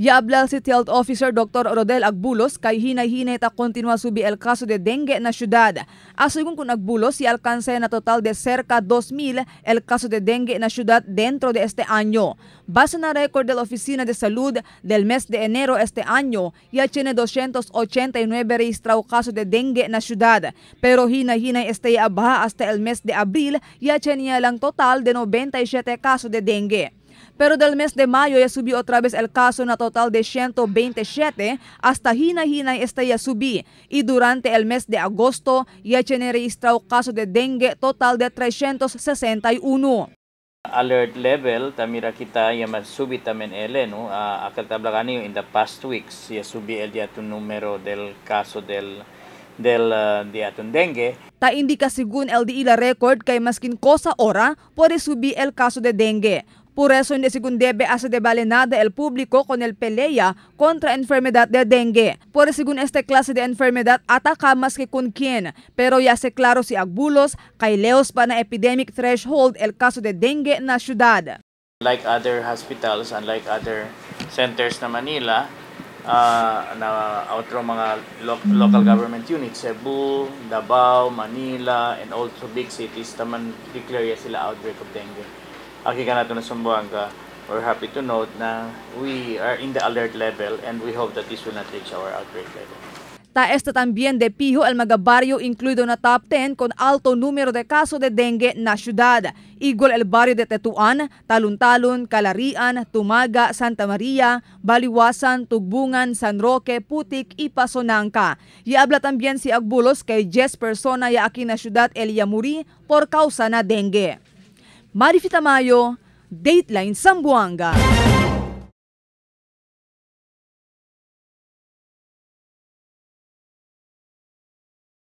Ya habla el City Health Officer Dr. Rodel Agbulos kay hinay-hinay ta continua subi el caso de dengue na ciudad. Asegun con Agbulos, ya alcanza na total de cerca 2,000 el caso de dengue na ciudad dentro de este año. Base na récord de la Oficina de Salud del mes de enero este año, ya tiene 289 registrado caso de dengue na ciudad. Pero hinay-hinay este abaja hasta el mes de abril, ya tenía lang total de 97 casos de dengue. Pero del mes de mayo ya subió otra vez el caso na total de 127 hasta hinay-hinay este ya subí. Y durante el mes de agosto ya tiene registrado caso de dengue total de 361. Alert level, tamira kita ya subi tamen ele, no? Akal tabla kani in the past weeks ya subi el dia número del caso del di aton dengue. Ta indica según el di ila record kay maskin cosa ora puede subir el caso de dengue. Por eso hindi según debe hace de vale nada el público con el pelea contra enfermedad de dengue. Por según esta clase de enfermedad ataca más que con quien, pero ya se claro si Agbulos kay leos pa na epidemic threshold el caso de dengue na syudad. Like other hospitals, unlike other centers na Manila, na otro mga local government units, Cebu, Davao, Manila, and also big cities, taman declare sila outbreak of dengue. Aki ka nato na Zamboanga, we're happy to note na we are in the alert level and we hope that this will not reach our outbreak level. Ta esta también de pijo el mga barrio incluido na top 10 con alto número de caso de dengue na syudad. Igual el barrio de Tetuan, Talun-Talun, Calarian, Tumaga, Santa Maria, Baliwasan, Tugbungan, San Roque, Putik y Pasonanca. Y habla también si Agbulos kay 10 persona ya aquí na syudad el yamuri por causa na dengue. Marifi Tamayo, Dateline Zamboanga.